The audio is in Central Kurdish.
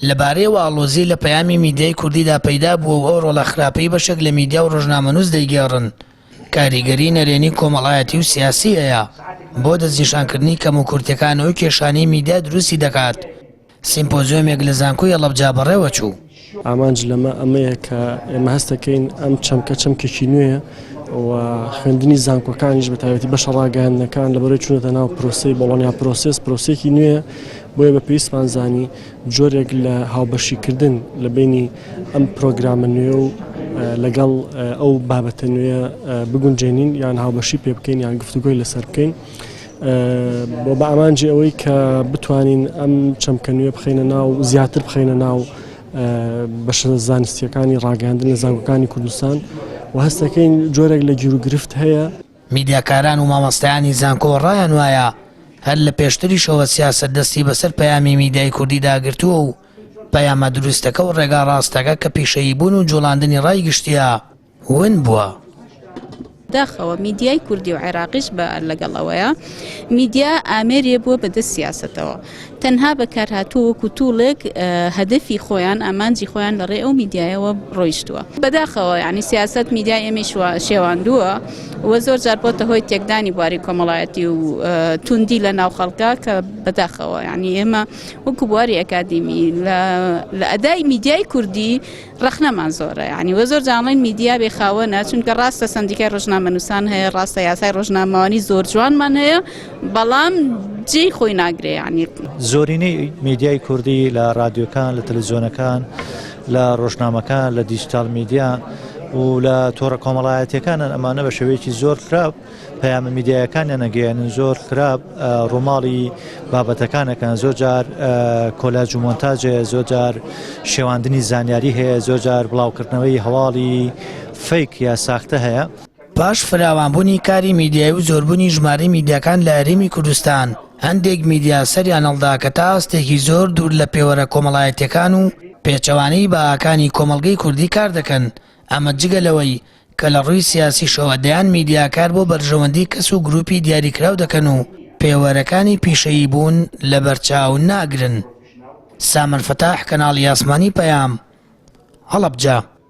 لەبارەیەوە ئاڵۆزی لە پەیامی میدیای کوردیدا پەیدا بووە و ئەو ڕۆڵە خراپەی بەشێک لە میدیا و ڕۆژنامەنووس دەیگێڕن کاریگەری نەرێنی کۆمەڵایەتی و سیاسی هەیە بۆ دەستنیشانکردنی کەموکورتیەکان و کێشانەی میدیا دروستی دەکات. سیمپۆزیۆمێک لە زانکۆی هەڵەبجە بەڕێوەچوو. ئامانج لەمە ئەمەیە کە ئێمە هەست دەکەین ئەم چەمکە چەمکێکی نوێیە و خوێندنی زانکۆکانیش بە تایبەتی بەشە ڕاگەیاندنەکان لەبەرەی چوونەتە ناو پرۆسەی بۆڵۆنیا پرۆسێس پرۆسێکی نوێیە بۆیە بە پێویستمان زانی جۆرێک لە هاوبەشیکردن لە بینی ئەم پرۆگرامە نوێ و لەگەڵ ئەو بابەتە نوێ بگونجێنین یان هاوبەشی پێ بکەین یان گفتوگۆی لەسەر بکەین. بۆ بە ئامانجی ئەوەی کە بتوانین ئەم چەمکە نوێ بخەینە ناو زیاتر بخەینە ناو بەشە زانستیەکانی ڕاگەاندن لە زانکۆکانی کوردستان و هەستەکەین جۆرێک لە گیروگرفت هەیە. میدیاکاران و مامۆستایانی زانکۆ ڕایان وایە هەر لە پێشتریشەوە سیاسەت دەستی بەسەر پەیامی میدیای کوردیدا گرتووە و پەیامە دروستەکە و ڕێگا ڕاستەکە کە پیشەییبوون و جوڵاندنی ڕای گشتییە ون بووە. داخەوە میدیای کوردی و عێراقیش بە لەگەڵ ئەوەیە میدیا ئامێرێ بووە بە دەست سیاسەتەوە تەنها بەکارهاتووە وەکو توڵێک هەدەفی خۆیان ئامانجی خۆیان لە ڕێ ئەو میدیایەوە ڕۆیشتووە بەداخەوە یعنی سیاسەت میدیای ئێمەی شێواندووە و زۆر جار بۆتە هۆی تێکدانی بواری کۆمەڵایەتی و توندی لە ناو خەڵکا کە بەداخەوە یعنی ئێمە وەکو بواری ئەکادیمی لە ئەدای میدیای کوردی ڕەخنەمان زۆرە یانی وە زۆر جار ئەڵێن میدیا بێ خاوەنە چونکە ڕاستە سەندیکای ڕۆژنامەنووسان هەیە ڕاستە یاسای ڕۆژنامەوانی زۆر جوانمان هەیە بەڵام جێی خۆی ناگرێ یانی. زۆرینەی میدیای کوردی لە ڕادیۆکان لە تەلەزیۆنەکان لە ڕۆژنامەکان لە دیجیتاڵ میدیا و لە تۆڕە کۆمەڵایەتیەکانن ئەمانە بە شێوەیەکی زۆر خراپ پەیامە میدیایەکانیان ئەگەیەنن زۆر خراپ ڕووماڵی بابەتەکان ئەکەن زۆر جار کۆلاج و مۆنتاج هەیە زۆر جار شێواندنی زانیاری هەیە زۆر جار بڵاوکردنەوەی هەواڵی فەیک یا ساختە هەیە. پاش فراوانبوونی کاری میدیایی و زۆربوونی ژمارەی میدیاکان لە هەرێمی کوردستان، هەندێک میدیا سەریان هەڵدا کە تا ئاستێکی زۆر دوور لە پێوەرە کۆمەڵایەتییەکان و پێچەوانەی بەهاکانی کۆمەڵگەی کوردی کار دەکەن، ئەمە جگە لەوەی کە لە ڕووی سیاسیشەوە دەیان میدیا کار بۆ بەرژەوەندی کەس و گروپی دیاریکراو دەکەن و پێوەرەکانی پیشەیی بوون لەبەرچاو ناگرن. سامان فەتاح، کەناڵی ئاسمانی پەیام، هەڵەبجە.